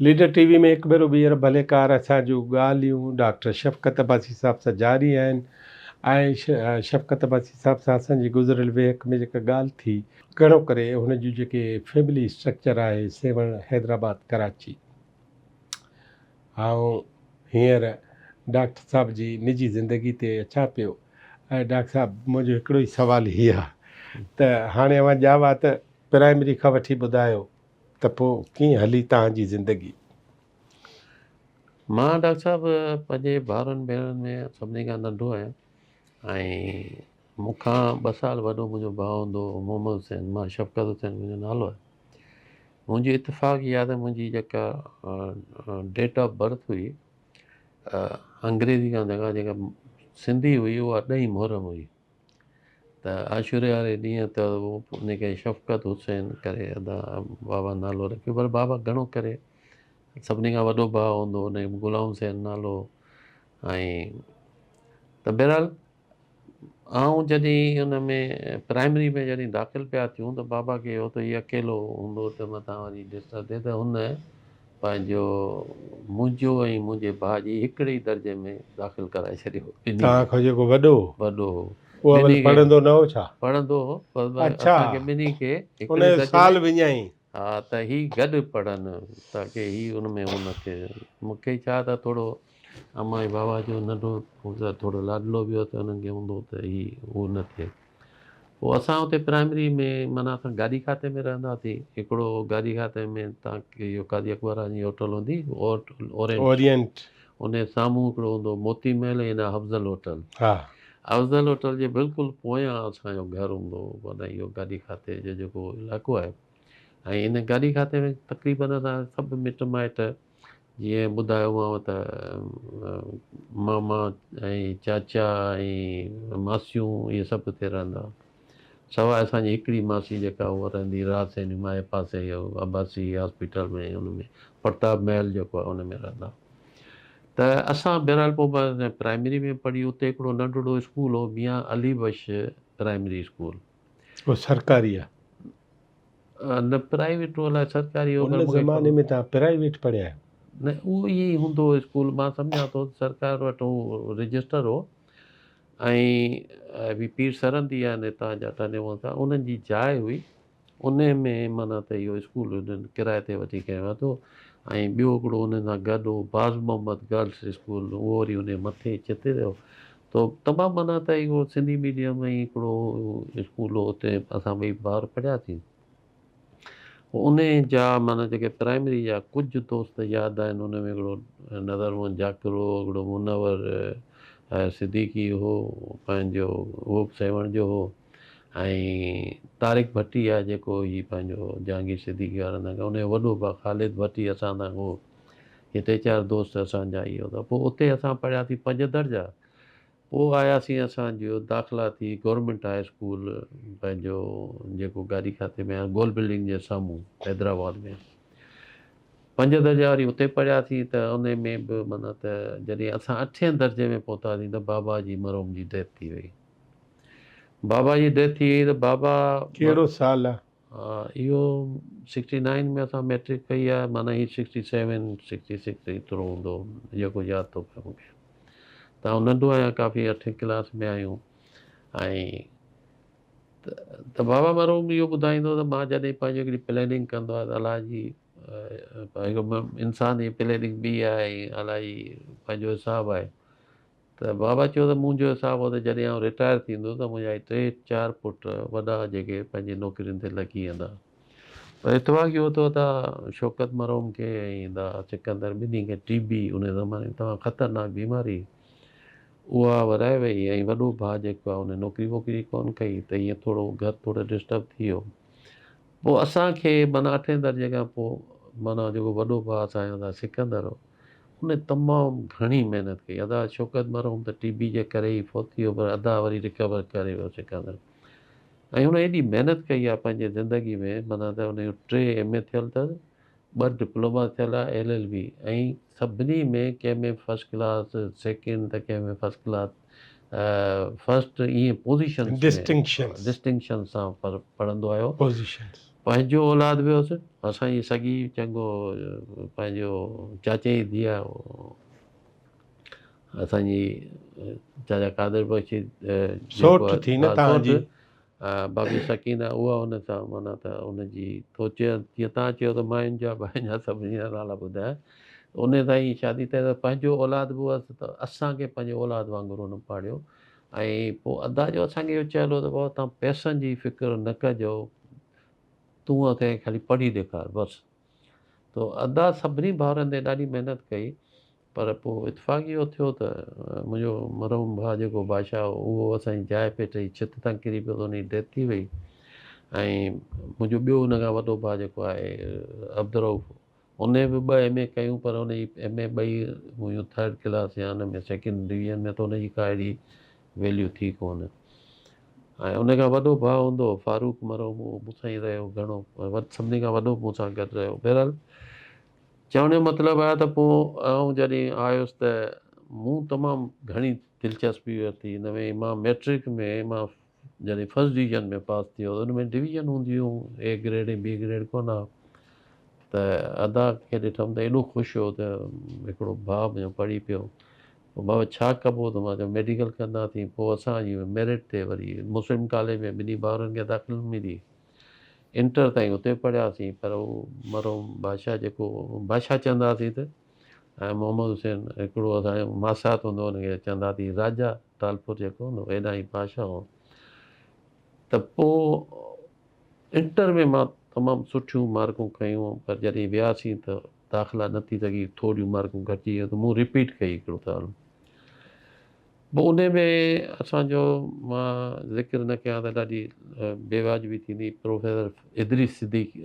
Leader ٽي V ۾ هڪ ڀيرو ٻيهر ڀليڪار اسان جون ڳالهيون ڊاڪٽر شفقت عباسي صاحب سان جاري آهن ۽ شفقت عباسي صاحب سان اسان جي گذريل ويهڪ ۾ جيڪا ڳالهه ٿي گهڻو ڪري هن جون جيڪي فيملي اسٽرڪچر آهي سيوهڻ حيدرآباد ڪراچي آئون هينئر ڊاڪٽر صاحب جي نجي زندگي تي اچان پيو ۽ ڊاڪٽر صاحب منهنجو هڪڙو ئي سوال هي آهي ته هاڻي اوهان ڄاوا ته پرائمري کان وٺي ٻڌايو ته پوء ڪيئن هلي توهان جي زندگي؟ مان ڊاڪٽر صاحب پنهنجي ڀائرن ڀينرن ۾ سڀني کان ننڍو آهيان ۽ مون کان ٻه سال وڏو منهنجو ڀاء هوندو هو محمد حسين مان شفقت حسين منهنجو نالو آهي منهنجي اتفاق اها ته منهنجي جيڪا ڊيٽ آف برٿ هئي انگريزي کان جيڪا جيڪا سنڌي هئي اها ڏهين محرم هئي ته عاشوري واري ڏينهن ته ان کي شفقت حسين ڪري ادا بابا نالو رکيو پر بابا گهڻو ڪري سڀني کان وڏو ڀاء هوندو هو ان کي غلام حسين نالو ۽ ته بهرحال آئون جڏهن ان ۾ پرائمري ۾ جڏهن داخل پيا ٿيون ته بابا کي اهو ته هي اڪيلو هوندو ته متان وري ڊسٽرب ٿئي ته هن پنهنجو منهنجو ۽ منهنجي ڀاء جي هڪڙي ئي درجي ۾ داخل ڪرائي ڇڏيو. ٻنهي توهان کي. کان جيڪو وڏو هو. وڏو هو. اهو اول ٻنهي کي. پڙهندو نه هو ڇا؟ پڙهندو هو پر اڇا. اسان کي ٻنهي کي ان هڪڙي جو درجي سال ۾. وڃائين. ها ته هي گڏ پڙهن تاڪه هي ان ۾ هو نه ٿئي. مون کي ڇا ته ٿورو امان ۽ بابا جو ننڍو هو ته ٿورو لاڏلو به هو ته انهن کي هوندو هو ته هي هو نه ٿئي. پوء اسان اتي پرائمري ۾ معنيٰ اسان گاڏي کاتي ۾ رهندا هئاسين. هڪڙو گاڏي کاتي ۾ تان اهو قاضي اڪبر حاجي هوٽل هوندي اورينٽ. اورينٽ. ان جي سامهون هڪڙو هوندو هو موتي محل ۽ هيڏانهن افضل هوٽل. ها. افضل هوٽل جي بلڪل پويان اسان جو گهر هوندو هو معنيٰ اهو گاڏي کاتي جو جيڪو علائقو آهي ۽ ان گاڏي کاتي ۾ تقريبن اسان سڀ مٽ مائٽ جيئن ٻڌايومانو ته ماما ۽ چاچا ۽ ماسيون اهي سڀ اتي رهندا هئا. سواء اسان جي هڪڙي ماسي جيڪا اها رهندي رات سينما جي پاسي اهو عباسي هاسپيٽل ۾ ان ۾ پرتاب محل جيڪو آهي ان ۾ رهندا هئا. ته اسان بهرحال پوء پرائمري ۾ پڙهي اتي هڪڙو ننڍڙو اسڪول هو ميان علي بخش پرائمري اسڪول. اهو سرڪاري آهي. نه پرائيويٽ هو الائي سرڪاري هو پر ان مون کي زماني ۾ توهان پرائيويٽ پڙهيا آهيو؟ نه اهو ائين ئي هوندو هو اسڪول مان سمجهان ٿو ته سرڪار وٽ هو رجسٽر هو ۽ پير سرندي آهن هتان جا ٽنڊي محمد خان انهن جي جاء هئي ان ۾ معنيٰ ته اهو اسڪول انهن ڪرائي تي وٺي ڪري ورتو ۽ ٻيو هڪڙو انهن سان گڏ هو باز محمد گرلس اسڪول اهو وري ان مٿي ڇت تي هو تو تمام معنيٰ ته اهو سنڌي ميڊيم ۽ هڪڙو اسڪول هو اتي اسان ٻئي ٻار پڙهياسين. پوء انهي جا معنيٰ جيڪي پرائمري جا ڪجهه دوست ياد آهن ان ۾ هڪڙو نظر محمد ذاڪر هو هڪڙو منور صديقي هو پنهنجو اهو به سيوهڻ جو هو ۽ طارق ڀٽي آهي جيڪو هي پنهنجو جهانگير صديقي وارن سان ان جو وڏو ڀاء خالد ڀٽي اسان سان هو هي ٽي چار دوست اسان جا اهي هوندا پوء اتي اسان پڙهياسين پنج درجا پوء آياسين اسان جو داخلا ٿي گورنمينٽ هاء اسڪول پنهنجو جيڪو گاڏي کاتي ۾ آهي گول بلڊنگ جي سامهون حيدرآباد ۾ پنج درجا وري اتي پڙهياسين ته ان ۾ به معنيٰ ته جڏهن اسان اٺين درجي ۾ پهتاسين ته بابا جي مرحوم جي ڊيٿ ٿي وئي بابا جي ڊيٿ ٿي وئي ته بابا ڪهڙو سال آهي؟ اهو سڪسٽي نائن ۾ اسان مئٽرڪ ڪئي آهي معنيٰ هي سڪسٽي سيون سڪسٽي سڪس ايترو هوندو جيڪو ياد ٿو پئي مونکي ته آئون ننڍو آهيان ڪافي اٺين ڪلاس ۾ آهيون ۽ ته بابا مرحوم اهو ٻڌائيندو ته مان جڏهن پنهنجو هڪڙي پلاننگ ڪندو آهيان ته الله جي هڪ انسان جي پلاننگ ٻي آهي ۽ الله جي پنهنجو حساب آهي ته بابا چيو ته منهنجو حساب هو ته جڏهن آئون رٽائر ٿيندس ته منهنجا هي ٽي چار پٽ وڏا جيڪي پنهنجي نوڪرين تي لڳي ويندا. پر اتفاق اهو ٿيو ته شوڪت مرحوم کي ۽ ادا سڪندر ٻنهي کي ٽي بي ان زماني ۾ تمام خطرناڪ بيماري اها ورائي وئي ۽ وڏو ڀاء جيڪو آهي ان نوڪري ووڪري ڪونه ڪئي ته ائين ٿورو گهر ٿورو ڊسٽرب ٿي ويو. پوء اسان کي معنيٰ اٺين درجي کان پوء معنيٰ جيڪو وڏو ڀاء اسان جو ادا سڪندر هو ان تمام گهڻي محنت ڪئي. ادا شوڪت مرحوم ته ٽي بي جي ڪري ئي فوت ٿي ويو پر ادا وري رڪور ڪري ويو سڪندر ۽ هن ايڏي محنت ڪئي آهي پنهنجي زندگي ۾ معنيٰ ته ان جون ٽي ايم اي ٿيل اٿس ٻه ڊپلوما ٿيل آهي ايل ايل بي ۽ سڀني ۾ ڪنهن ۾ فرسٽ ڪلاس سيڪنڊ ته ڪنهن ۾ فرسٽ ڪلاس فرسٽ ائين پوزيشنس ۾ ڊسٽنڪشنس ڊسٽنڪشن سان پڙهندو آيو پوزيشنس. پنهنجو اولاد به هوس، اسان جي سڳي چڱو پنهنجو چاچي جي ڌيء اسان جي چاچا قادر بخش جي سوٽ ٿي نه توهان جي ڀاڀي سڪينه اها ان سان معنيٰ ته ان جي تو چيو جيئن توهان چيو ته ماين جا ڀائين جا سڀني جا نالا ٻڌايا ان سان ئي شادي ٿي ته پنهنجو اولاد به هئس ته اسان کي پنهنجي اولاد وانگر هن پاڙهيو ۽ پوء ادا جو اسان کي اهو چيل هو ته بابا توهان پئسن جي فڪر نه ڪجو تون اسان کي خالي پڙهي ڏيکار بس تو ادا سڀني ڀائرن تي ڏاڍي محنت ڪئي پر پوء اتفاق اهو ٿيو ته منهنجو مرحوم ڀاء جيڪو بادشاهه هو اهو اسان جي جاء پيٽ جي ڇت تان ڪري پيو ته ان جي ڊيٿ ٿي وئي ۽ منهنجو ٻيو ان کان وڏو ڀاء جيڪو آهي عبدالرؤف ان به ٻه ايم اي ڪيون پر ان جي ايم اي ٻئي هيون ٿرڊ ڪلاس يا ان ۾ سيڪنڊ ڊويزن ۾ ته ان جي ڪا اهڙي ويليو ٿي ڪونه ۽ ان کان وڏو ڀاء هوندو هو فاروق مرحوم اهو مون سان ئي رهيو گهڻو سڀني کان وڏو مون سان گڏ رهيو بهرحال چوڻ جو مطلب آهي ته پوء آئون جڏهن آيس ته مون تمام گهڻي دلچسپي ورتي ان ۾ مان مئٽرڪ ۾ مان جڏهن فرسٽ ڊويزن ۾ پاس ٿي ويو ان ۾ ڊويزن هونديون هيون اي گريڊ ۽ بي گريڊ ڪونه ها ته ادا کي ڏٺم ته ايڏو خوش هو ته هڪڙو ڀاء منهنجو پڙهي پيو پوء بابا ڇا ڪبو ته مان چيو ميڊيڪل ڪنداسين پوء اسان جي ميرٽ تي وري مسلم ڪاليج ۾ ٻنهي ڀائرن کي داخل ملي انٽر تائين اتي پڙهياسين پر هو مرحوم بادشاهه جيڪو بادشاهه چوندا هئاسين ته ۽ محمد حسين هڪڙو اسان جو ماسات هوندو هو ان کي چوندا هئاسين راجا ٽالپور جيڪو هوندو هو هيڏانهن هي بادشاهه هو ته پوء انٽر ۾ مان تمام سٺيون مارڪون کنيون پر جڏهن وياسين ته داخلا نه ٿي سگهي ٿوريون مارڪون گهٽجي ويون ته مون رپيٽ ڪئي هڪڙو سال پوء انهي ۾ اسان جو مان ذڪر نه ڪيان ته ڏاڍي بي واجبي ٿيندي پروفيسر ادريس صديق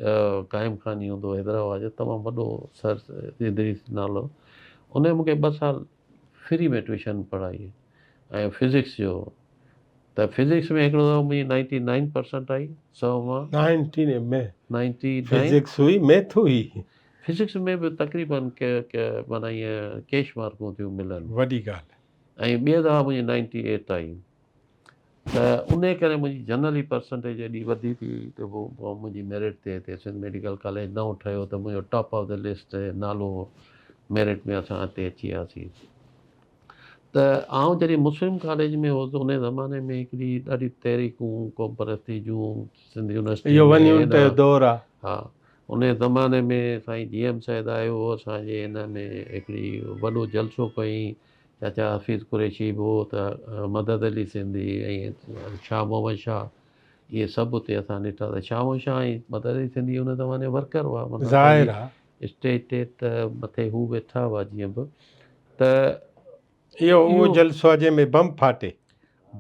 قائم خاني هوندو هو حيدرآباد جو تمام وڏو سر ادريس نالو انهي مون کي ٻه سال فري ۾ ٽيوشن پڙهائي ۽ فزڪس جو ته فزڪس ۾ هڪڙو دفعو منهنجي نائنٽي نائن پرسنٽ آئي سو مان نائنٽي ۾ نائنٽي نائن فزڪس هئي ميٿ هئي فزڪس ۾ به تقريبن معنيٰ ائين ڪيش مارڪون ٿيون ملن. وڏي ڳالهه. ۽ ٻئي دفعا منهنجي نائنٽي ايٽ آئي ته انهي ڪري منهنجي جنرلي پرسنٽيج ايڏي وڌي ٿي ته پوء منهنجي ميرٽ تي هتي سنڌ ميڊيڪل ڪاليج نئون ٺهيو ته منهنجو ٽاپ آف the list نالو ميرٽ ۾ اسان هتي اچي وياسين ته آئون جڏهن مسلم ڪاليج ۾ هوس انهي زماني ۾ هڪڙي ڏاڍي تحريڪون قومپرستي جون سنڌ يونيورسٽي اهو ون يونٽ جو دور آ. ها انهيء زماني ۾ سائين جي ايم سيد آيو هو اسان جي هن ۾ هڪڙي وڏو جلسو ڪيائين چاچا حفيظ قريشي به هو ته مدد علي سنڌي ۽ شاهه محمد شاهه اهي سڀ اتي اسان ڏٺا ته شاهه محمد شاهه ۽ مدد علي سنڌي ان زماني ورڪر هئا معنيٰ ظاهر آ. اسٽيج تي ته مٿي هو ويٺا هئا جيئن به ته اهو اهو جلسو آهي جنهن ۾ بم ڦاٽي.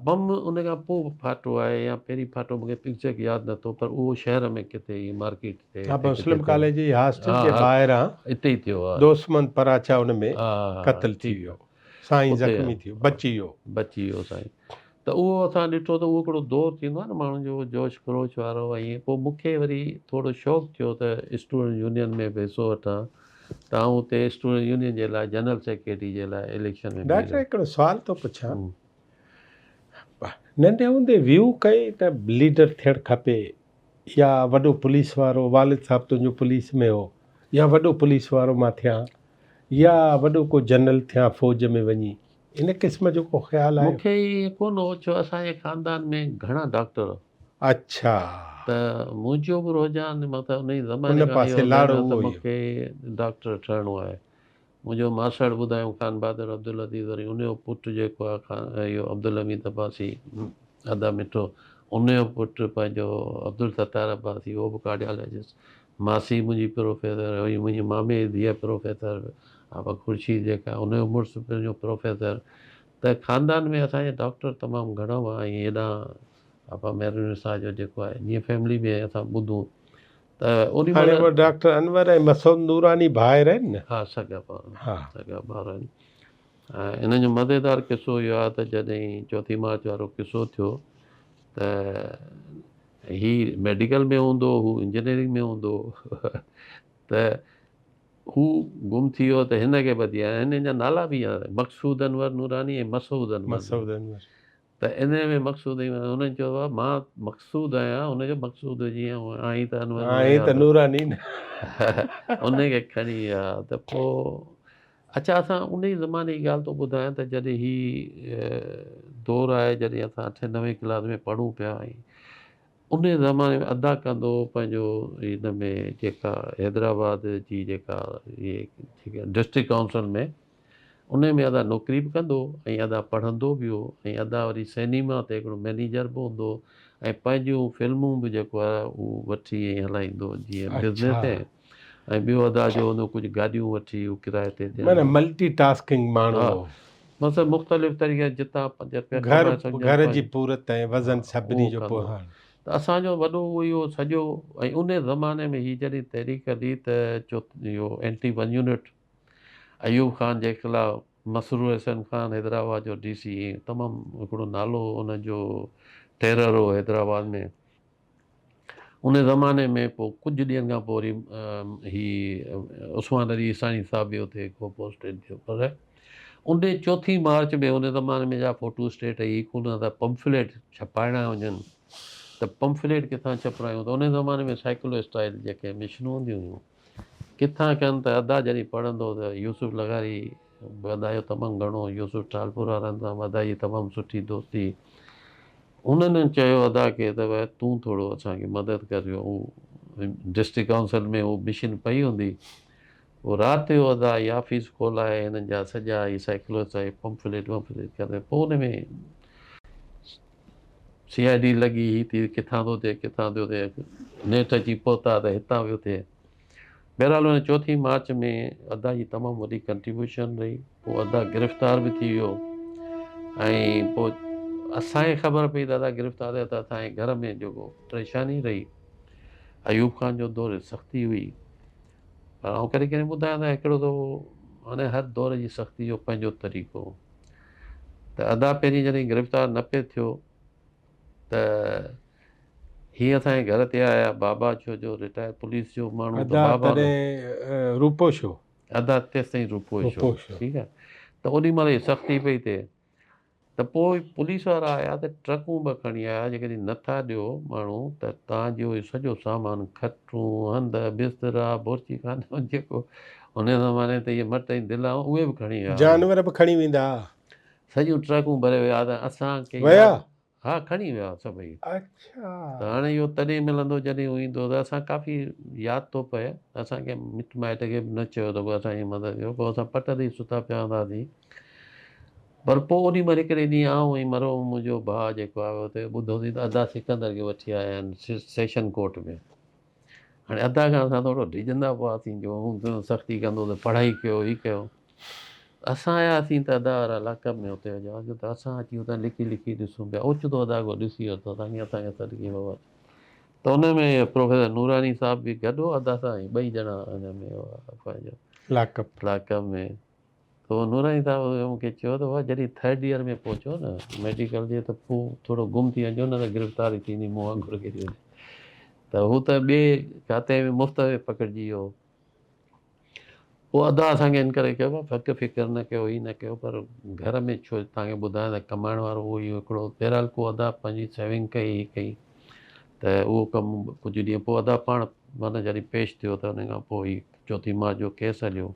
بم ان کان پوء ڦاٽو آهي يا پهرين ڦاٽو مون کي ايگزيڪٽ ياد نه ٿو پر اهو شهر ۾ ڪٿي ائين مارڪيٽ تي ها مسلم ڪاليج جي هاسٽل جي ٻاهران اتي ئي ٿيو آهي. دوست محمد پراچا ان ۾ قتل ٿي ويو سائين زخمي ٿي ويو بچي ويو. بچي ويو سائين ته اهو اسان ڏٺو ته اهو هڪڙو دور ٿيندو آهي نه ماڻهن جو جوش خروش وارو ۽ پوء مون کي وري ٿورو شوق ٿيو ته اسٽوڊنٽ يونين ۾ به حصو وٺان ته آئون اتي اسٽوڊنٽ يونين جي لاء جنرل سيڪريٽري جي لاء اليڪشن ۾ بيهي ڊاڪٽر رهيس. هڪڙو سوال ٿو پڇان ننڍي هوندي ويو ڪئي ته ليڊر ٿيڻ کپي يا وڏو پوليس وارو والد صاحب تنهنجو پوليس ۾ هو يا وڏو پوليس وارو مان ٿيان يا وڏو ڪو جنرل ٿيان فوج ۾ وڃي ان قسم جو ڪو خيال آيو؟ مون کي ائين ڪونه هو ڇو اسان جي خاندان ۾ گهڻا ڊاڪٽر هئا. اڇا. ته منهنجو به رجحان مطلب انهي زماني ان کان پاسي اهو لاڙو ذهن هو ته اهو ئي مون هو. کي ڊاڪٽر ٺهڻو آهي. منهنجو ماسڙ ٻڌايون خان بهادر عبدالعزيز وري ان جو پٽ جيڪو آهي خان اهو عبدالحميد عباسي ادا مٺو ان جو پٽ پنهنجو عبدالستار عباسي اهو به ڪارڊيالاجسٽ ماسي منهنجي پروفيسر هئي، منهنجي مامي جي ڌيء پروفيسر آپا خورشيد جيڪا ان جو مڙس پنهنجو پروفيسر ته خاندان ۾ اسان جا ڊاڪٽر تمام گهڻا هئا ۽ هيڏانهن آپا مهرالنساء جو جيڪو آهي جيئن فيملي ۾ اسان ٻڌون ته اوڏي هاڻي مهل اهي ڊاڪٽر انور ۽ مسعود نوراني ڀائر آهن نه؟ ها سڳا ڀائر ها. سڳا ڀائر آهن ۽ ان جو مزيدار قصو اهو آهي ته جڏهن چوٿين مارچ وارو قصو ٿيو ته هي ميڊيڪل ۾ هوندو هو انجنيئرنگ ۾ هوندو ته هو گم ٿي ويو ته هن کي ٻڌي آيا هنن جا نالا به ياد مقصود انور نوراني ۽ مسعود انور مسعود انور. ته ان ۾ مقصود ئي انهن چيو ته مان مقصود آهيان ان جو مقصود جيئن آهين ته انور آهين ته نوراني نه ان کي کڻي ويا ته پوء اڇا اسان ان ئي زماني جي ڳالهه ٿو ٻڌايان ته جڏهن هي دور آهي جڏهن اسان اٺين نوين ڪلاس ۾ پڙهون پيا ۽ ان زماني ۾ ادا ڪندو پنهنجو هن ۾ جيڪا حيدرآباد جي جيڪا هي ڊسٽرڪٽ ڪائونسل ۾ ان ۾ ادا نوڪري به ڪندو هو ۽ ادا پڙهندو به هو ۽ ادا وري سئنيما تي هڪڙو مئنيجر به هوندو هو ۽ پنهنجون فلمون به جيڪو آهي اهو وٺي ۽ هلائيندو هو جيئن بزنس تي ۽ ٻيو ادا جو هوندو ڪجهه گاڏيون وٺي اهو ڪرائي تي ڏيڻ معنيٰ ملٽي ٽاسڪنگ ماڻهو هو. مطلب مختلف طريقي جتان پنج رپيا گهر گهر جي پورت ۽ وزن سڀني جو پهڻ. ته اسان جو وڏو اهو ئي هو سڄو ۽ ان زماني ۾ هي جڏهن تحريڪ هلي ته اهو anti one unit Ayub Khan جي خلاف مسرور حسين خان حيدرآباد جو ڊي سي تمام هڪڙو نالو هو ان جو ٽيرر هو حيدرآباد ۾ ان زماني ۾ پوء ڪجهه ڏينهن کان پوء وري هي عثمان علي عيساڻي صاحب به اتي ڪو پوسٽيڊ ٿيو پر ان چوٿين مارچ ۾ ان زماني ۾ جا فوٽو اسٽيٽ هي ڪونه ته پمفليٽ ڇپائڻا هجن ته پمفليٽ ڪٿان ڇپرايون ته ان زماني ۾ سائيڪلو اسٽائل جيڪي مشنون هونديون هيون ڪٿان ڪن ته ادا جڏهن پڙهندو ته يوسف لغاري به ادا جو تمام گهڻو يوسف ٽالپور وارن سان به ادا جي تمام سٺي دوستي انهن چيو ادا کي ته ڀاء تون ٿورو اسان کي مدد ڪر جو هو ڊسٽرڪٽ ڪائونسل ۾ هو مشين پئي هوندي پوء رات جو ادا هي آفيس کولائي هنن جا سڄا هي سائيڪلوس ۽ پمفليٽ ومفليٽ ڪري پوء ان ۾ سي I D لڳي هي ٿي ڪٿان ٿو ٿئي ڪٿان ٿو ٿئي نيٺ اچي پهتا ته هتان پيو ٿئي. بهرحال ان چوٿين مارچ ۾ ادا جي تمام وڏي ڪنٽريبيوشن رهي پوء ادا گرفتار به ٿي ويو ۽ پوء اسان کي خبر پئي ته ادا گرفتار ٿيو ته اسان جي گهر ۾ جيڪو پريشاني رهي ايوب خان جو دور سختي هئي پر آئون ڪڏهن ڪڏهن ٻڌايان ته هڪڙو دفعو معني هر دور جي سختي جو پنهنجو طريقو ته ادا پهرين جڏهن گرفتار نه پئي ٿيو ته هي اسان جي گهر تي آيا بابا ڇو جو رٽائر پوليس جو ماڻهو ته ادا بابا تڏهن روپوش هو. ادا تيستائين روپوش هو ٺيڪ آهي ته اوڏي مهل هي سختي پئي ٿئي ته پوء پوليس وارا آيا ته ٽرڪون به کڻي آيا جيڪڏهن نٿا ڏيو ماڻهو ته توهان جو هي سڄو سامان کٽون هنڌ بسترا بورچي خانو جيڪو ان زماني تي اهي مٽ ۽ دلا اهي به کڻي ويا جانور به کڻي ويندا ها. سڄيون ٽرڪون ڀري ويا ته اسان کي ويا؟ ها کڻي ويا سڀئي. اڇا. ته هاڻي اهو تڏهن ملندو جڏهن هو ايندو ته اسان ڪافي ياد ٿو پئي اسان ڪنهن مٽ مائٽ کي به نه چيو ته ڪو اسان جي مدد ڪيو پوء اسان پٽ تي ئي ستا پيا هونداسين پر پوء اوڏي مهل هڪڙي ڏينهن آئون ۽ مرحوم منهنجو ڀاء جيڪو آهي اتي ٻڌوسين ته ادا سڪندر کي وٺي آيا آهن سيشن ڪورٽ ۾ هاڻي ادا کان اسان ٿورو ڊڄندا به هئاسين جو هو سختي ڪندو ته پڙهائي ڪيو هي ڪيو اسان آياسين ته ادا وارا لاڪ اپ ۾ اتي هجا جو ته اسان اچي اتان لڪي لڪي ڏسون پيا اوچتو ادا ڪو ڏسي ورتو اسان کي اسان کي سڏ ڪيائين بابا ته ان ۾ پروفيسر نوراني صاحب به گڏ هو ادا سان ۽ ٻئي ڄڻا ان ۾ هئا پنهنجو لاڪ اپ لاڪ اپ ۾ ته نوراني صاحب مون کي چيو ته بابا جڏهن ٿرڊ ايئر ۾ پهچو نه ميڊيڪل جي ته پوء ٿورو گم ٿي وڃجو نه ته گرفتاري ٿيندي مون وانگر ڪيڏي وڃي ته هو ته ٻئي کاتي ۾ مفت ۾ پڪڙجي ويو پوء ادا اسان کي ان ڪري چيو بابا فڪر فڪر نه ڪيو هي نه ڪيو پر گهر ۾ ڇو توهان کي ٻڌايان ته ڪمائڻ وارو اهو ئي هڪڙو بهرحال ڪو ادا پنهنجي سيونگ ڪئي هي ڪئي ته اهو ڪم ڪجهه ڏينهن پوء ادا پاڻ معنيٰ جڏهن پيش ٿيو ته ان کان پوء هي چوٿين مارچ جو ڪيس هليو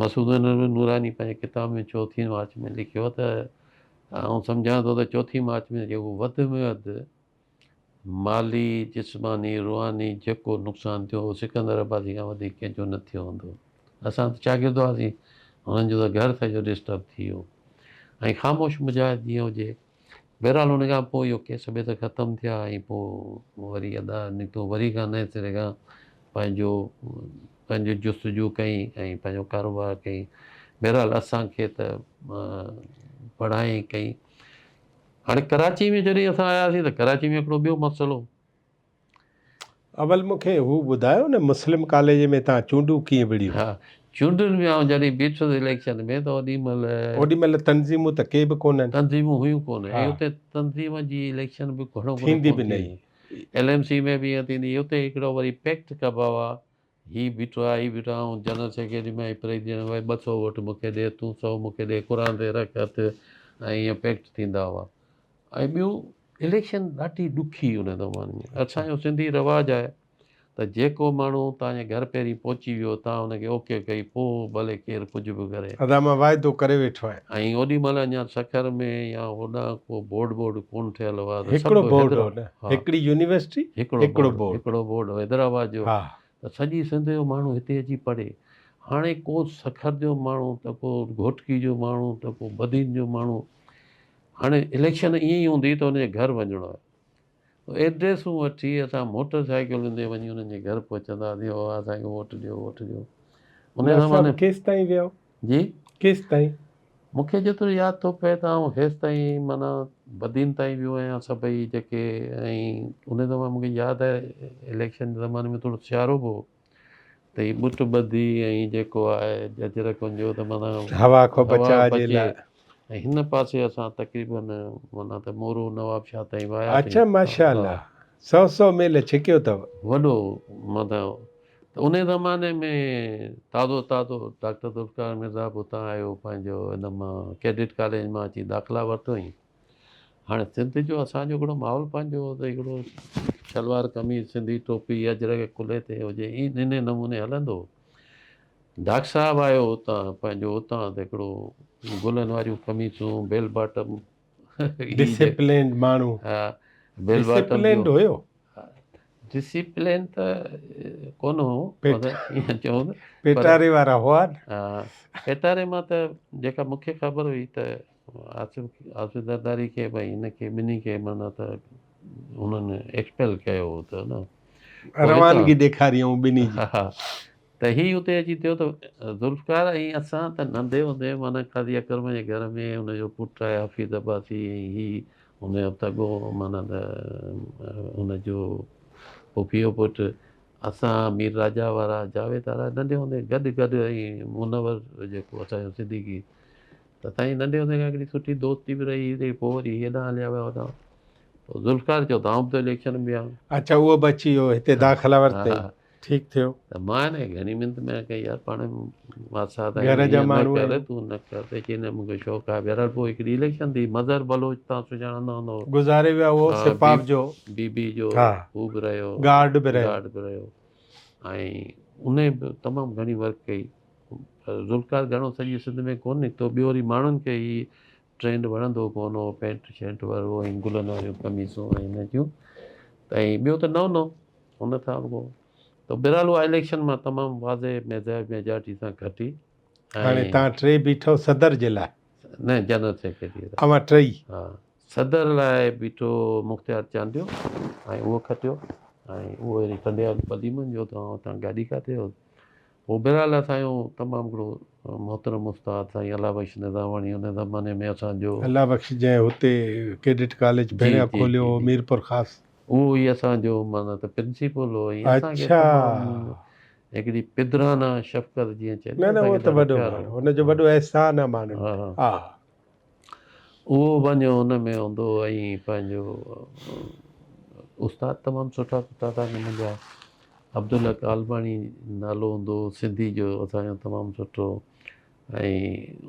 مسعود نوراني پنهنجي ڪتاب ۾ چوٿين مارچ ۾ لکيو ته آئون سمجهان ٿو ته چوٿين مارچ ۾ جيڪو وڌ ۾ وڌ مالي، جسماني، روحاني جيڪو نقصان ٿيو اهو سڪندر عباسي کان وڌيڪ ڪنهن جو نه ٿيو هوندو. اسان ته شاگرد هئاسين، هنن جو ته گهر سڄو ڊسٽرب ٿي ويو ۽ خاموش مجاهد جيئن هجي. بهرحال ان کان پوء اهو ڪيس ٻيس ختم ٿيا ۽ پوء وري ادا نڪتو وري کان نئين سري کان پنهنجو پنهنجو جستجو ڪئي ۽ پنهنجو ڪاروبار ڪئي. بهرحال اسان کي ته پڙهائي ڪئي. هاڻي ڪراچي ۾ جڏهن اسان آياسين ته ڪراچي ۾ هڪڙو ٻيو مسئلو. اول مون کي هو ٻڌايو نه مسلم ڪاليج ۾ توهان چونڊون ڪيئن وڙهيون؟ ها چونڊن ۾ آئون جڏهن بيٺس اليڪشن ۾ ته اوڏي مهل. اوڏي مهل تنظيمون ته ڪي به ڪونهن. تنظيمون هيون ڪونه ۽ اتي تنظيم جي اليڪشن به گهڻو ڪري ٿيندي به ڪونه نه ٿيندي هئي. ايل ايم سي ۾ به ائين ٿيندي هئي اتي هڪڙو وري پيڪٽ ڪبا هئا هي بيٺو آهي هي بيٺو آهي آئون جنرل سيڪريٽري ۾ آهيان پريزيڊنٽ ڀائي 200 ووٽ مون کي ڏي تون 100 مون کي ڏي قرآن تي رک هٿ ۽ ائين پيڪٽ ٿيندا هئا ۽ ٻيو اليڪشن ڏاڍي ڏکي ان زماني ۾ اسان جو سنڌي رواج آهي ته جيڪو ماڻهو توهان جي گهر پهرين پهچي ويو توهان ان کي اوڪي ڪئي پوء ڀلي ڪير ڪجهه به ڪري. ادا مان واعدو ڪري ويٺو آهيان. ۽ اوڏي مهل اڃا سکر ۾ يا هوڏانهن ڪو بورڊ بورڊ ڪونه ٺهيل هئا ته هڪڙو سڀ بورڊ هو حيدرآ نه ها هڪڙي يونيورسٽي هڪڙو هڪڙو بورڊ بورڊ هڪڙو بورڊ هو حيدرآباد جو ها. ته سڄي سنڌ جو ماڻهو هتي اچي پڙهي. هاڻي ڪو سکر جو ماڻهو ته ڪو گهوٽڪي جو ماڻهو ته ڪو بدين جو ماڻهو هاڻي اليڪشن ائين ئي هوندي ته ان جي گهر وڃڻو آهي. ايڊريسون وٺي اسان موٽر سائيڪلن تي وڃي انهن جي گهر پهچندا هئاسين بابا اسان کي ووٽ ڏيو ووٽ ڏيو ان ڊاڪٽر زماني صاحب ڪيستائين ويا جي ڪيستائين؟ مون کي جيترو ياد ٿو پئي ته آئون هيستائين معنيٰ بدين تائين ويو آهيان سڀئي جيڪي ۽ ان زماني مون کي ياد آهي اليڪشن جي زماني ۾ ٿورو سيارو به هو ته هي ٻٽ ٻڌي ۽ جيڪو آهي ججرڪن جو ته معنيٰ هوا کان هوا بچاء جي بچي لاء. ۽ هن پاسي اسان تقريبن معنيٰ ته مورو نواب شاهه تائين وياسين. اڇا ماشاء الله سو سو ميل ڇڪيو اٿو. وڏو معنيٰ ته انهي زماني ۾ تازو تازو ڊاڪٽر ذوالفقار مرزا به اتان آيو پنهنجو ان مان ڪيڊٽ ڪاليج مان اچي داخلا ورتو هئائين. هاڻي سنڌ جو اسان جو هڪڙو ماحول پنهنجو هو ته هڪڙو شلوار قميص سنڌي ٽوپي اجرڪ ڪلهي تي هجي انهي نموني هلندو هو. ڊاڪٽر صاحب آيو اتان پنهنجو اتان ته هڪڙو گلن واريون قميصون بيل باٽم ڊسيپلينڊ ماڻهو ها بيل باٽم ڊسيپلينڊ هيو ڊسيپلين ته ڪونه هو پر ائين چئون ته پيٽاري وارا هئا نه ها پيٽاري مان ته جيڪا مونکي خبر هئي ته آصف آصف زرداري کي ڀئي هن کي ٻنهي کي معنيٰ ته هنن ايڪسپيل ڪيو هو ته نه روانگي ڏيکاريائون ٻنهي جي ها ته هي اتي اچي ٿيو ته ذوالفقار ۽ اسان ته ننڍي هوندي معنيٰ قاضي اڪرم جي گهر ۾ هن جو پٽ آهي حفيظ عباسي ۽ هي هن جو تڳو معنيٰ ته هن جو پڦيو پٽ اسان مير راجا وارا جاويد وارا ننڍي هوندي گڏ گڏ ۽ منور جيڪو اسان جو صديقي ته سائين ننڍي هوندي کان هڪڙي سٺي دوستي به رهي هئي پوء وري هيڏانهن هليا ويا هوڏانهن پوء ذوالفقار چيو ته آئون به ٿو اليڪشن ۾ بيهان. اڇا اهو به اچي ويو هتي داخلا ورتائين ٺيڪ ٿيو. ته مان هن کي گهڻي منت ۾ ڪئي يار پاڻ ماسات آهيون گهر جا ائين نه ماڻهو ڪر آهيون. تون نه ڪر ته چي نه مون کي شوق آهي بهرحال پوء هڪڙي اليڪشن ٿي مظهر بلوچ تان سڃاڻندا هوندؤ. گذاري ويا اهو سپاف جو. بي بي جو ها هو به رهيو گارڊ به رهيو. گارڊ به رهيو ۽ انهي به تمام گهڻي ورڪ ڪئي. پر ذوالفقار گهڻو سڄي سنڌ ۾ ڪونه نڪتو. ٻيو وري ماڻهن کي هي ٽرينڊ وڻندو ڪونه هو، پينٽ شرٽ وارو ۽ گلن واريون قميصون ۽ هن جون ته ۽ ٻيو ته نئون نئون ان کان به ڪو ته بهرحال اها اليڪشن مان تمام واضح ميجارٽي سان کٽي هاڻي ۽ تان ٽي بيٺو صدر جي لاء؟ نه جنرل سيڪريٽري لاء. اوهان ٽئي؟ ها صدر لاء بيٺو مختيار چانڊيو ۽ اهو کٽيو ۽ اهو وري ٽنڊي قديمن جو ته آئون اتان گاڏي ڪاٿي هوس هو بهرحال اسان جو تمام هڪڙو محترم استاد سائين الله بخش نظاماڻي ان زماني ۾ اسان جو. الله بخش جنهن هتي ڪيڊٽ ڪاليج جي پهريان جي کوليو جي هو جي ميرپور خاص. اهو ئي اسان جو معنيٰ ته پرنسپل هو ۽ اسان کي اڇا. تمام هڪڙي پدرانه شفقت جيئن چئجي نه نه اسان اهو کي ته ڏاڍو وڏو پيارو ماڻهو هو. هن جو ها وڏو احسان آهي ماڻهن ها تي ها. ها. اهو وڃو ان ۾ هوندو هو ۽ پنهنجو استاد تمام سٺا سٺا اسان کي مليا. عبدالحق عالماڻي نالو هوندو هو سنڌي جو اسان جو تمام سٺو ۽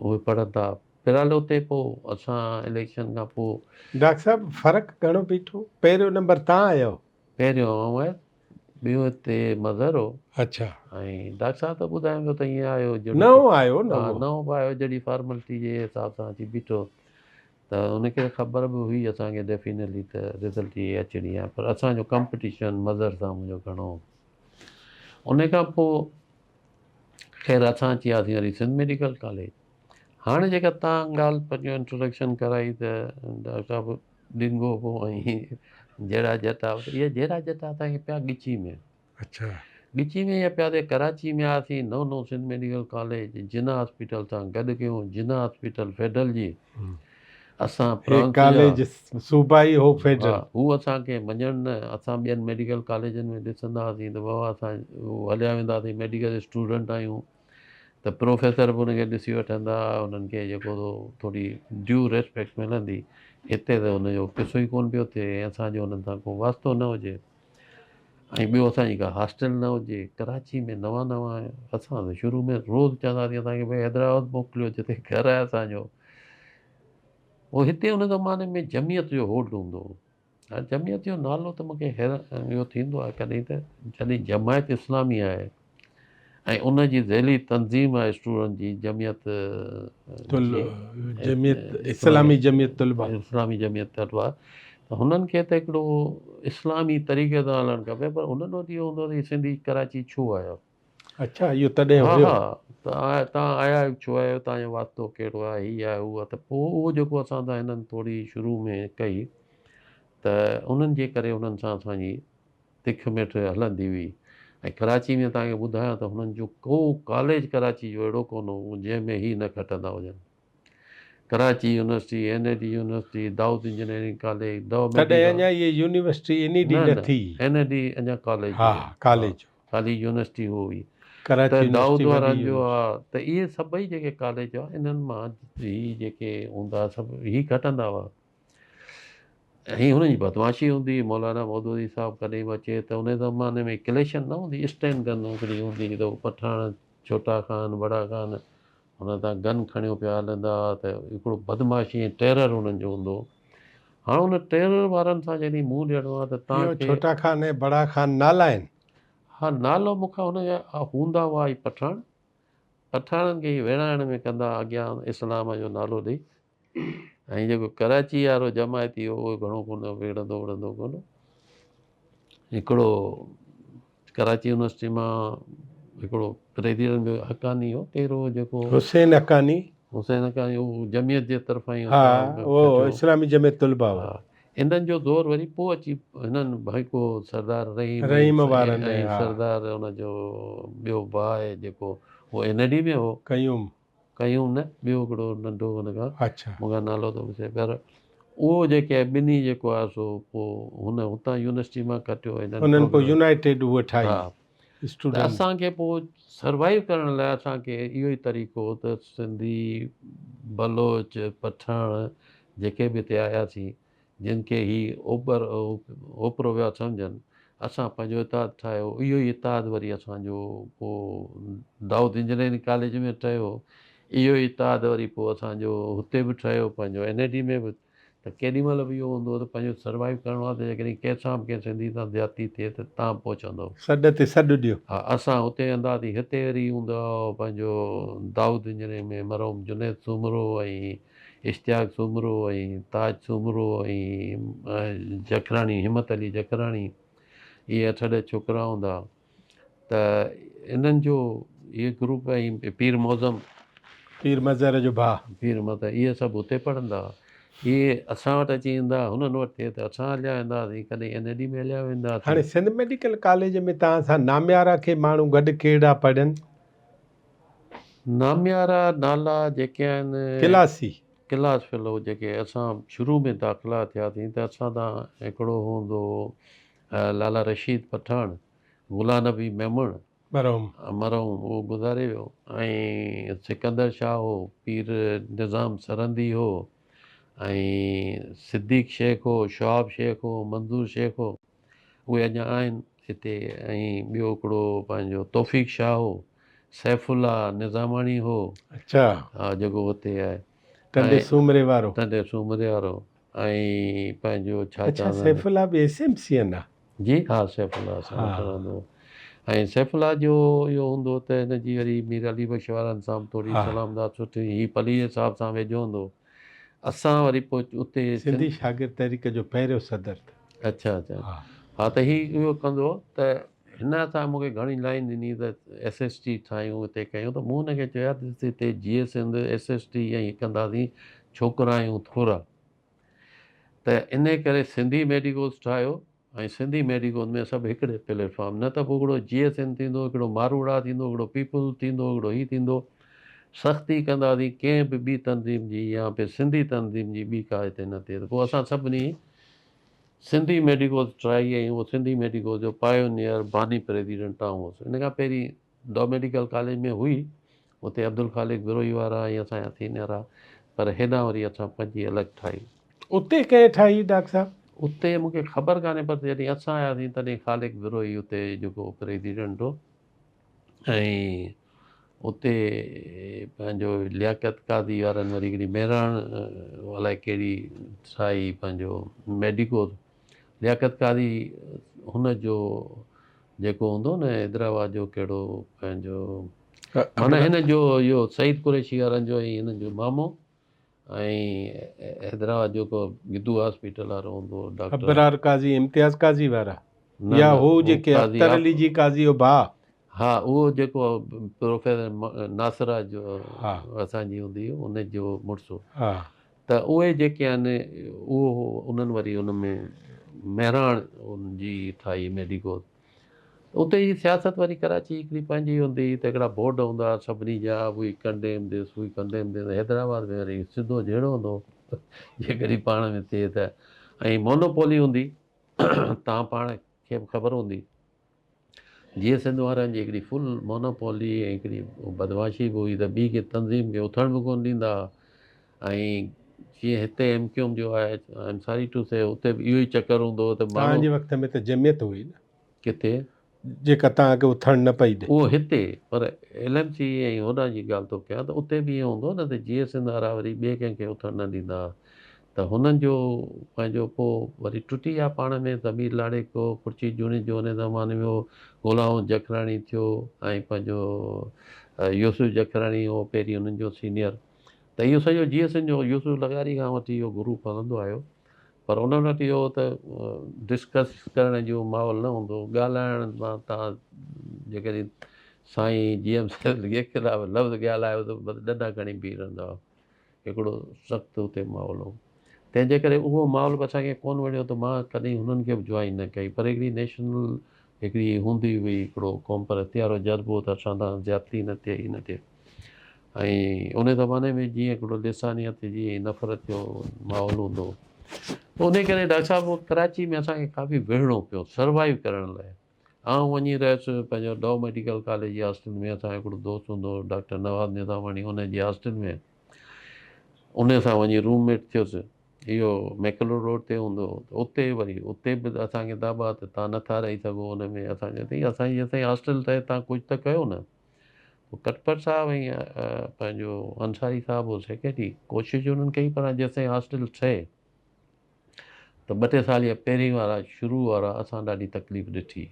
اهي پڙهندا بهرحال اتي پوء اسان اليڪشن کان پوء. ڊاڪٽر صاحب فرق گهڻو بيٺو پهريون نمبر تان آيو. پهريون آئون آيس ٻيون هتي مظهر هو. اڇا. ۽ ڊاڪٽر صاحب ته ٻڌايم پيو ته ائين آيو جهڙو نئون آيو نه ها اهو. نئون به آيو جهڙي فارملٽي جي حساب سان اچي بيٺو ته ان کي خبر به هئي اسان کي ڊيفينيٽلي ته رزلٽ هي اچڻي آهي پر اسان جو ڪمپٽيشن مظهر سان منهنجو گهڻو هو. ان کان پوء خير اسان اچي وياسين وري سنڌ ميڊيڪل ڪاليج. هاڻي جيڪا تان ڳالهه پنهنجو انٽروڊڪشن ڪرائي ته ڊاڪٽر صاحب ڏنگو هو ۽ جهڙا جٽا اهي جهڙا جٽا اسان کي پيا ڳچي ۾. اڇا. ڳچي ۾ اهي پيا ته ڪراچي ۾ آياسين نئون نئون Sindh medical college Jinnah hospital سان گڏ ڪيون جناح هاسپيٽل فيڊرل جي اسان هي پرانت جا ڪاليج صوبائي هو فيڊرل. ها هو اسان کي مڃڻ نه اسان ٻين ميڊيڪل ڪاليجن ۾ ڏسندا هئاسين ته بابا اسان هليا ويندا هئاسين ميڊيڪل اسٽوڊنٽ آهيون ته پروفيسر به ان کي ڏسي وٺندا انهن کي جيڪو سو ٿوري ڊيو ريسپيڪٽ ملندي هتي ته ان جو قصو ئي ڪونه پيو ٿئي ۽ اسان جو انهن سان ڪو واسطو نه هجي ۽ ٻيو اسان جي ڪا هاسٽل نه هجي ڪراچي ۾ نوان نوان اسان ته شروع ۾ روز چوندا هئاسين اسان کي ڀئي حيدرآباد موڪليو جتي گهر آهي اسان جو. پوء هتي ان زماني ۾ جمعيت جو هولڊ هوندو هو. هاڻي جمعيت جو نالو ته مون کي حيران اهو ٿيندو آهي ڪڏهن ته جڏهن جماعت اسلامي آهي ۽ ان جي ذيلي تنظيم آهي اسٽوڊنٽ جي جمعيت جمعيت اسلامي جمعيت طلبه اسلامي جمعيت طلبه ته هنن کي ته هڪڙو اسلامي طريقي سان هلڻ کپي پر هنن وٽ اهو هوندو ته هي سنڌي ڪراچي ڇو آيا. اڇا اهو تڏهن هيو. ها ها ته توهان آيا آهيو ڇو آيا آهيو توهان جو واسطو ڪهڙو آهي هي آهي هو آهي ته پوء اهو جيڪو اسان سان هنن ٿوري شروع ۾ ڪئي ته انهن جي ڪري انهن سان اسان جي تک ميٺ هلندي هئي ۽ ڪراچي ۾ توهان کي ٻڌايان ته هنن جو ڪو ڪاليج ڪراچي جو اهڙو ڪونه هو جنهن ۾ هي نه کٽندا هجن. Karachi university, N E D university, Dawood engineering college, Dow تڏهن ميڊيڪل. اڃا اهي يونيورسٽي اين اي ڊي نه نه نه ٿي. اين اي ڊي اڃا ڪاليج ها هو. ڪاليج هو. خالي يونيورسٽي هو هئي. ڪراچي ته يونيورسٽي دائود وڏي وارن جو يونيورسٽي. ها ته اهي سڀئي جيڪي ڪاليج هئا انهن مان هي جيڪي هوندا هئا سڀ هي کٽندا هئا. ۽ هن جي بدمعاشي هوندي هئي. مولانا مودودي صاحب ڪڏهن به اچي ته ان زماني ۾ ڪليشن نه هوندي هئي اسٽين گن هڪڙي هوندي هئي ته هو پٺاڻ ڇوٽا خان بڙا خان هن تان گن کڻيو پيا هلندا هئا ته هڪڙو بدمعاشي ۽ ٽيرر هنن جو هوندو هو. هاڻ ان ٽيرر وارن سان جڏهن منهن ڏيڻو آهي ته اهو تان کي. ڇوٽا خان ۽ بڙا خان نالا آهن. ها نالو مون کان هن جا هوندا هئا هي پٺاڻ. پٺاڻن کي هي ويڙهائڻ ۾ ڪندا اڳيان اسلام جو نالو ڏئي ۽ جيڪو ڪراچي وارو جماعتي هو اهو گهڻو ڪونه وڙهندو وڙهندو ڪونه هڪڙو ڪراچي يونيورسٽي مان هڪڙو پريزيڊنٽ به حقاني هو ڪهڙو جيڪو حسين حقاني حسين حقاني هو جمعيت جي طرفان ئي ها اهو اسلامي جمعيت طلبه هو ها انهن جو دور وري پوء اچي هنن هڪ سردار رحيم رحيم وارن ۽ سردار ان جو ٻيو ڀاء جيڪو هو اين اي ڊي ۾ هو قيوم قيوم نه ٻيو هڪڙو ننڍو هن کان اڇا مون کان نالو ٿو وسري پر اهو جيڪي آهي ٻنهي جيڪو آهي سو پوء هن هتان يونيورسٽي مان ڪٽيو هنن انهن پوء يونائيٽيڊ اهو ٺاهي ها ته اسٽوڊنٽ اسان کي پوء سروائيو ڪرڻ لاء اسان کي اهو ئي طريقو هو ته سنڌي بلوچ پٺاڻ جيڪي به هتي آياسين جن کي هي اوٻر اوپرو ويا سمجهن، اسان پنهنجو اتحاد ٺاهيو، اهو ئي اتحاد وري اسان جو پوء دائود انجنيئرنگ ڪاليج ۾ ٺهيو، اهو ئي اتحاد وري پوء اسان جو هتي به ٺهيو پنهنجو اين اي ڊي ۾ به ته ڪيڏي مهل به اهو هوندو هو ته پنهنجو سروائيو ڪرڻو آهي ته جيڪڏهن ڪنهن سان به ڪنهن سنڌي سان زيادتي ٿئي ته تان پهچندو. سڏ تي سڏ ڏيو. ها اسان هتي ويندا هئاسين، هتي وري هوندو هو پنهنجو دائود انجنيئرنگ ۾ مرحوم جنيد سومرو ۽ اشتياق سومرو ۽ تاج سومرو ۽ جکراڻي همت علي جکراڻي اهي اٺ ڏهه ڇوڪرا هوندا ته انهن جو اهي گروپ ۽ پير معظم پير مظهر جو ڀاء. پير مظهر اهي سڀ اتي پڙهندا هئا اهي اسان وٽ اچي ايندا هنن وٽ ٿئي ته اسان هليا ويندا هئاسين ڪڏهن اين اي ڊي ۾ هليا ويندا هئاسين. هاڻي سنڌ ميڊيڪل ڪاليج ۾ توهان سان ناميارا کي ماڻهو گڏ ڪهڙا پڙهن؟ ناميارا نالا جيڪي آهن. ڪلاسي. ڪلاس فيلو جيڪي اسان شروع ۾ داخلا ٿياسين ته اسان تان هڪڙو هوندو هو لالا رشيد پٺاڻ، غلام نبي ميمڻ، مرحوم. مرحوم اهو گذاري ويو ۽ سڪندر شاهه هو، پير نظام سرهندي هو ۽ صديق شيخ هو، شهاب شيخ هو، منظور شيخ هو. اهي اڃا آهن هتي ۽ ٻيو هڪڙو پنهنجو توفيق شاهه هو، سيف الله نظاماڻي هو. اڇا. ها جيڪو هتي آهي. ٽنڊي سومري وارو. ٽنڊي سومري وارو ۽ پنهنجو ڇا اڇا چوندا آهن. سيف الله به ايس ايم سي اين آ. جي ها سيف الله اسان وٽ رهندو هو ۽ سيف الله جو اهو هوندو هو ته هن جي وري مير علي بخش وارن سان به ٿوري سلام دعا سٺي هي پليجي صاحب سان ويجهو هوندو هو. اسان وري پوء اتي سنڌي شاگرد تحريڪ جو پهريون صدر ٿيو. اڇا اڇا ها ته هي اهو ڪندو هو ته هن اسان مون کي گهڻي لائين ڏني ته ايس ايس ٽي ٺاهيون هتي ڪيون ته مون هن کي چيو يار ڏس هتي جيئي سنڌ ايس ايس ٽي ۽ ڪنداسين ڇوڪرا آهيون ٿورا ته انهي ڪري سنڌي ميڊيڪوز ٺاهيو ۽ سنڌي ميڊيڪوز ۾ سڀ هڪڙي پليٽ فارم نه ته پوء هڪڙو جي ايس اين ٿيندو هڪڙو ماروئڙا ٿيندو هڪڙو پيپلز ٿيندو هڪڙو هي ٿيندو سختي ڪنداسين ڪنهن به ٻي تنظيم جي يا پھر سنڌي تنظيم جي ٻي ڪا هتي نه ٿئي ته پوء اسان سڀني سنڌي ميڊيڪوز ٽرائي ۽ اهو سنڌي ميڊيڪوز جو پايونيئر باني پريزيڊنٽ آئون هوس ان کان پهرين ڊا ميڊيڪل ڪاليج ۾ هئي اتي عبدالخالق بروهي وارا ۽ اسان جا سينئر ها پر هيڏانهن وري اسان پنهنجي الڳ ٺاهي. اتي ڪنهن ٺاهي ڊاڪٽر صاحب؟ اتي مون کي خبر ڪانهي پر جڏهن اسان آياسين تڏهن خالق بروهي اتي جيڪو پريزيڊنٽ هو ۽ اتي پنهنجو لياقت قاضي وارن وري هڪڙي مهراڻ الائي ڪهڙي ٺاهي پنهنجو ميڊيڪوز لياقت قاضي هن جو جيڪو هوندو نه حيدرآباد جو ڪهڙو پنهنجو معنيٰ هن جو اهو سعيد قريشي وارن جو ۽ هن جو مامو ۽ حيدرآباد جو ڪو گدو هاسپيٽل وارو هوندو هو ڊاڪٽر ابرار قاضي امتياز قاضي وارا نه يا نه هو هو جيڪي قاضي اختر علي جي قاضي جو ڀاء. ها اهو جيڪو پروفيسر ناصره جو ها. اسان جي هوندي هئي ان جو مڙس هو. ها. ته اهي جيڪي آهن اهو هو انهن وري ان ۾ مهراڻ ان جي ٺاهي ميڊيڪوز. اتي جي سياست وري ڪراچي هڪڙي پنهنجي هوندي هئي ته هڪڙا بورڊ هوندا هئا سڀني جا we condemn this we condemn this Hyderabad ۾ وري سڌو جهيڙو هوندو هو جيڪڏهن پاڻ ۾ ٿئي ته ۽ مونوپولي هوندي تان پاڻ کي به خبر هوندي جيئي سنڌ وارن جي هڪڙي فل مونوپولي ۽ هڪڙي بدمعاشي به هئي ته ٻي ڪنهن تنظيم کي اٿڻ به ڪونه ڏيندا هئا ۽ جيئن هتي ايم ڪيو ايم جو آهي I am sorry two سي اتي به اهو ئي چڪر هوندو هو ته توهان ماڻهو جي وقت ۾ ته جمعيت هئي نه. ڪٿي؟ جيڪا توهان کي اٿڻ نه پئي ڏي. اهو هتي پر ايل ايم سي ۽ هوڏانهن جي ڳالهه ٿو ڪيان ته اتي به ائين هوندو هو نه ته جيئي سنڌ وارا وري ٻئي ڪنهن کي اٿڻ نه ڏيندا هئا ته هنن جو پنهنجو پوء وري ٽٽي ويا پاڻ ۾ ضمير لاڙيڪو، خورشيد جوڻيجو ان زماني ۾ هو، غلام جکراڻي ٿيو ۽ پنهنجو يوسف جکراڻي هو پهرين هنن جو سينيئر ته اهو سڄو جيئي سنڌ جو يوسف لغاري کان وٺي اهو گروپ هلندو آيو پر انهن وٽ اهو ته ڊسڪس ڪرڻ جو ماحول نه هوندو هو، ڳالهائڻ مان توهان جيڪڏهن سائين جي ايم سيد جي خلاف لفظ ڳالهايو ته بس ڏنڊا کڻي بيهي رهندا هئا، هڪڙو سخت اتي ماحول هو. تنهن جي ڪري اهو ماحول به اسان کي ڪونه وڻيو ته مان ڪڏهن هنن کي به جوائن نه ڪئي پر هڪڙي نيشنل هڪڙي هوندي هئي هڪڙو قومپرستي وارو جذبو ته اسان سان زيادتي نه ٿئي هي نه ٿئي. ۽ ان زماني ۾ جيئن هڪڙو لسانيت جي ۽ نفرت جو ماحول هوندو هو ته انهي ڪري ڊاڪٽر صاحب ڪراچي ۾ اسان کي ڪافي وڙهڻو پيو سروائيو ڪرڻ لاء. آئون وڃي رهيس پنهنجو ڊائو ميڊيڪل ڪاليج جي هاسٽل ۾ اسان جو هڪڙو دوست هوندو هو ڊاڪٽر نواز نظاماڻي ان جي هاسٽل ۾ ان سان وڃي روم ميٽ ٿيس. اهو ميڪلو روڊ تي هوندو هو ته اتي وري اتي به اسان کي داٻا ته تان نٿا رهي سگهو ان ۾ اسان چيو ته اسان جي جيستائين هاسٽل ٺهي تان ڪجهه ته ڪيو نه. پوء ڪٽپر صاحب ۽ پنهنجو انصاري صاحب هو سيڪريٽري ڪوشش انهن ڪئي پر جيستائين هاسٽل ٺهي ته ٻه ٽي سال اها پهرين وارا شروع وارا اسان ڏاڍي تڪليف ڏٺي.